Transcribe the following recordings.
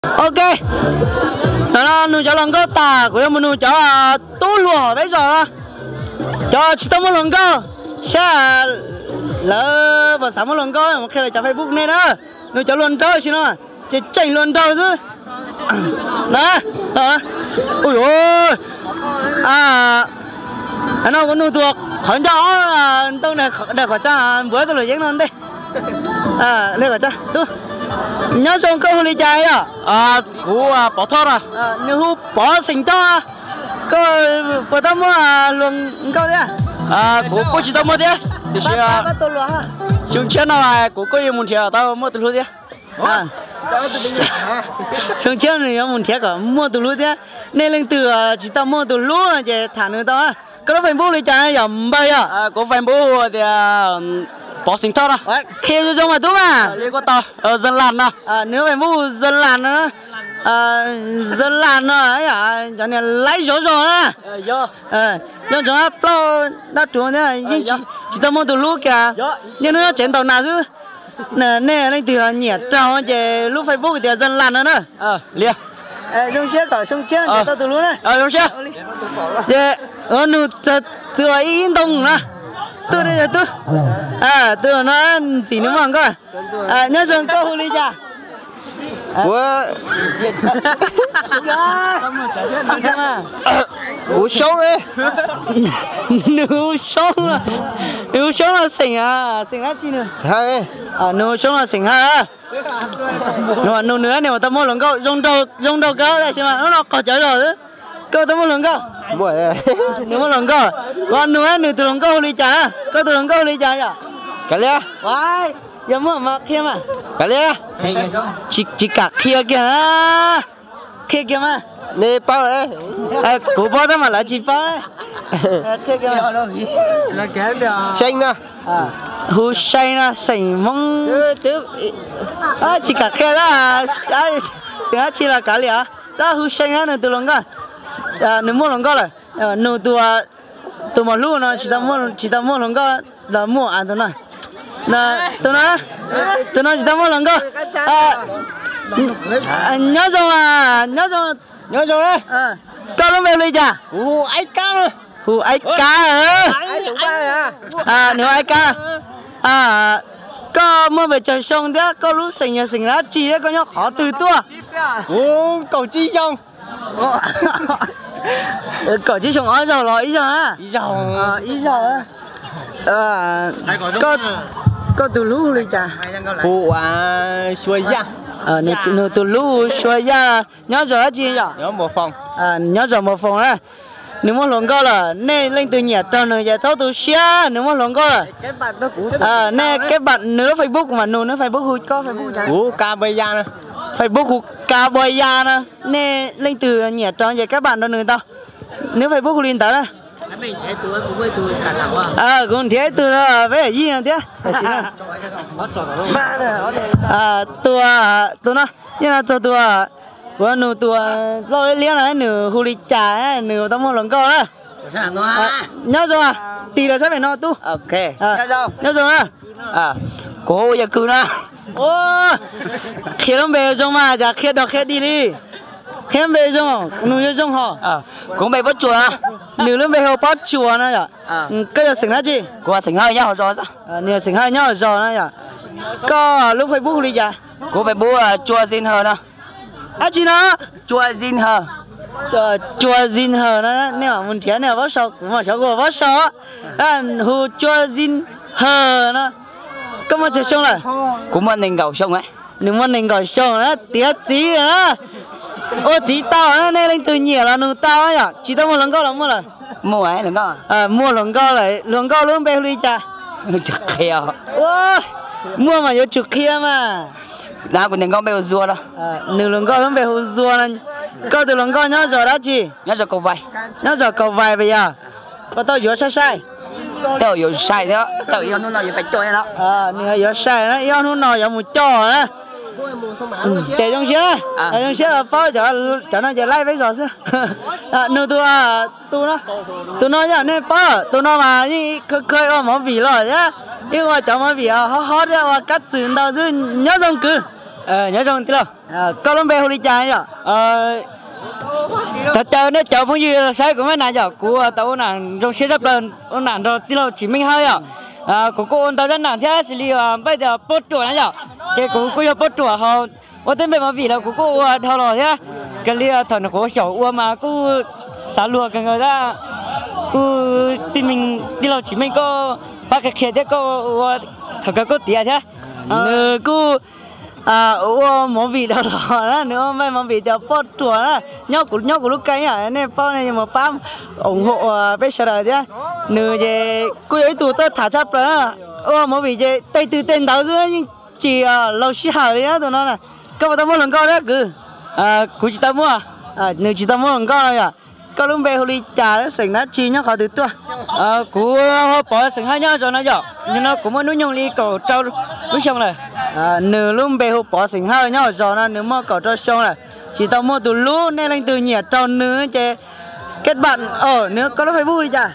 Ok, no nug cov hluas nkauj tas kuv yuav mus nug cov tub hluas hauv peb zos no, cov tsis tau muaj hluas nkauj, saib lawv puas xav muaj hluas nkauj, mus qhia lawv cov Facebook nej na. Nug cov hluas nraug sim no, ces tseem hluas nraug xwb. Na, ui, no kuv nug tus qhov ncauj ob ntoo daim qhov tsa npuav tus luam yeeb no ntej. Nyob zoo, koj hu li cas yom? Kuv Pov Thoj no. Nws hu Pov xeem Thoj. Koj puas tau muaj hluas nkauj thiab? Kuv kuj tsis tau muaj thiab, tiam sis xyoo tshiab no kuv kuj yuav mus nrhiav tau muaj tus hlub thiab. Xyoo tshiab nws yuav mus nrhiav kom muaj tus hlub thiab. Nej leej twg tsis tau muaj tus hlub no ces tham nws tau. Koj lub Facebook li cas yom npawg yom? Kuv Facebook tias Pov xeem Thoj no. Qhia zoo zoo mas tub mas. Li kuj tau, Zan Las no. Nws lub Facebook Zan Las no. Zan Las no, cov niag laib zov zog na. Nco ntsoov plaub dab ruv thiab, yeej tsis tau muaj tus hlub kiag. Niaj hnub nyob tsev ntaus nas xwb. Nej leej twg nyiam raug ces lub Facebook tias Zan Las no na. Zoo siab kom xyoo tshiab tau tus hlub na. Ces ua nug tus ib ib ntoo na. Tub, tub no ntxim nws muaj hluas nkauj. Nyob zoo, koj hu li cas? Kuv Soob. Nws hu Soob, nws hu Soob no xeem, xeem dab tsi nws? Nws hu Soob no xeem Hawj. Nug nws, nws tau muaj hluas nkauj zoo nraug kawg tab sis mas hnub no qaug cawv zog xwb. Koj tau muaj hluas nkauj? Nws muaj hluas nkauj. Nug nws tus hluas nkauj hu li cas? Koj tus hluas nkauj hu li cas yom? Yog muaj mas qhia mas. Tsis kam qhia kiag. Qhia kiag mas. Kuv paub tab mas lawv tsis paub. Hu Sai no xeem Hmoob. Tsis kam qhia, xeem dab tsi los kav liam, tab hu Sai no nws tus hluas nkauj. Nws muaj hluas nkauj lawm. Nug tus, tus mos hlub no tsis tau muaj hluas nkauj los muaj a tus no. Tus no, tus no tsis tau muaj hluas nkauj. Nyob zoo, nyob zoo. Koj lub npe hu li cas? Hu Aib Kab. Nws hu Aib Kab. Koj muaj pes tsawg xyoo thiab koj lub xeem yog xeem dab tsi thiab koj nyob qhov twg tuaj? Kuv kaum tsib xyoo. Kaum tsib xyoo ob zaug los ib zaug na? Ib zaug. Koj tus hlub hu li cas? Hu ua Suav Yaj. Nws tus hlub hu Suav Yaj. Nyob zos dab tsi yom? Nyob zos Npos Foos na. Nws muaj hluas nkauj lawm, nej leej twg nyiam raug nws ces txhob tu siab, nws muaj hluas nkauj lawm. Nej keb nws lub Facebook mas nug nws Facebook hu koj Facebook. Kuv Ka Npua Ya no. Facebook hu Ka Npua Ya no. Nej leej twg nyiam raug ces keb nrog nws tau. Nws Facebook hu li ntawd na. Kuv nrhiav ib tug peb yij no thiab. Tus, tus no, yeej no txog tus, kuv nug tus loj liab liab no nws hu li cas, nws tau muaj hluas nkauj na. Nyob zoo, tig los sab pem no tub. Nyob zoo na. Kuv hu Yawg Kws no. Qhia lub npe zoo mas cas qhia dog qhia dig li. Qhia lub npe zoo, nug yuav zoo hos. Kuv npe Pob Tsuas. Nws lub npe hu Pob Tsuas no yom. Koj yog xeem dab tsi? Kuv xeem Hawj nyob hauv zos. Nws yog xeem Hawj nyob hauv zos no yom. Koj lub Facebook hu li cas? Kuv Facebook Tsua Zin Hawj no. Dab tsi no? Tsua Zin Hawj. Tsua Zin Hawj no, nej mam mus nrhiav nej Pob Sau, kuv mam xyov kuv Pob Sau. Hu Tsua Zin Hawj no. Koj muaj tsawg xyoo lawm? Kuv muaj nees nkaum xyoo. Nws muaj nees nkaum xyoo na, tiav txiv na. Ua txiv tau na, nej leej twg nyiam los nug tau yom, tsis tau muaj hluas nkauj los muaj lawm. Muaj hluas nkauj lawm, hluas nkauj lub npe hu li cas? Muaj mas yuav tsum qhia mas. Kuv hluas nkauj npe hu Zuag no. Nws hluas nkauj lub npe hu Zuag no. Koj tus hluas nkauj nyob zos dab tsi? Nyob zos Kaum Vais pas yog? Koj tau yuav sai sai? Tau yuav sai thiab, tau yuav hnub no yuav pais coj no. Nws yuav sai na, ib ob hnub no yuav mus coj na. Ces zoo siab, zoo siab paub cov no ces laij peb zos xwb. Nug tus, tus no, tus no yog nej paub, tus no mas yeej kha kha ua movie los thiab, yeej ua cov movie hob hob thiab ua kab txwm ntau xwb. Nyob zoo kwv. Nyob zoo tij laug. Koj lub npe hu li cas yom? Thov caw nej cov phooj ywg saib kuv maj nam yom, kuv tau ua nam zoo siab tshaj plaws ua nam nrog tij laug Tsim Meej Hawj yom. Kuv kuj ua ntau zaj nam thiab xws li npaj tias poj ruam na yom, ces kuv kuj yog poj ruam hos ua tej npe movie los kuv kuj ua dhau los thiab. Kawg li thaum nws qhuav xyaum ua mas kuj xav luag kawg nkaus thiab. Kuj tij laug Tsim Meej koj pab qhia qhia thiab koj ua thaum kawg koj tiav thiab. Nws kuj ua movie dhau los na, nws ua npaj movie tias poj ruam na, nyob kuv nyob kuv lub kênh yom, nej paub nej mus pab ủng hộ peb sawv daws thiab. Nws ces kuj yog ib tug txawj tham tshaj plaws na, ua movie ces tej twg tej ntawd xwb yeej tsis laus sij hawm li na tus no na. Koj puas tau muaj hluas nkauj thiab kwv? Kuv tsis tau muaj. Nws tsis tau muaj hluas nkauj no yom. Koj lub npe hu li cas, xeem dab tsi, nyob qhov twg tuaj? Kuv hu Pov, xeem Hawj, nyob zos no yom. Yog no kuv muaj hnub nyoog li kaum rau lub xyoo lawm. Nws lub npe hu Pov, xeem Hawj, nyob hauv zos no nws muaj kaum rau xyoo lawm. Tsis tau muaj tus hlub, nej leej twg nyiam raug nws ces kết bạn. Nws, koj lub Facebook li cas?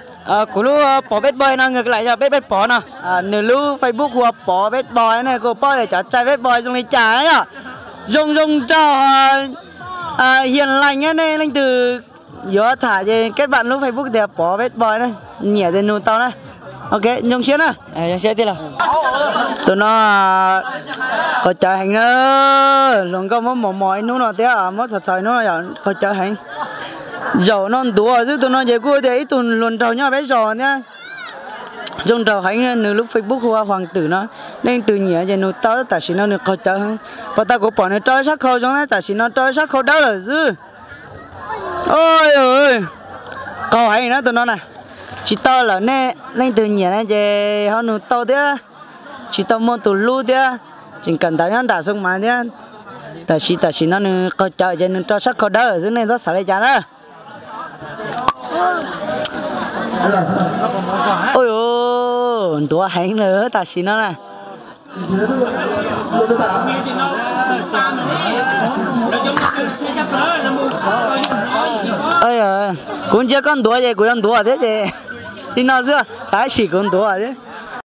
Kuv lub Pov Bad Boy no, ngược lại yog Bad Boy Pov no. Nws lub Facebook hu ua Pov Bad Boy ne, kuv paub tias cov trai bad boy zoo li cas yom. Zoo zoo nraug, hiền lành, nej leej twg yuav tham ces kết bạn lub Facebook tias Pov Bad Boy na, nyiam ces nug tau na. Ok, zoo siab na. Tus no qaug cawv heev na, hluas nkauj muab mos mos ib hnub no thiab muab txhos txhos ib hnub no yom, qaug cawv heev. Zaum no ntuav xwb, tus no ces kuj tias ib tug hluas nraug nyob peb zos thiab. Zoo nraug heev, nws lub Facebook hu ua Hoàng Tử no, leej twg nyiam ces nug tau, tam sim no nws qaug cawv heev. Puas tau kuv pom nws rau sab khau zoo na, tam sim no rau sab khau dawb lawm xwb. Qaug heev na tus no na. Tsis tau lawm, nej leej twg nyiam na ces ho nug tau thiab. Tsis tau muaj tus hlub thiab, tseem kawm ntawv nyob nram Xoo Mas thiab. Tam sim tam sim no nws qaug cawv ces nws rau sab khau dawb lawm xwb, nej txhob xav li cas na. Ua ntuav heev lawm tam sim no na. Kuv ntsia koj ntuav ces kuv yuav ntuav thiab ces li no xwb, tsam ib sim kuv ntuav thiab.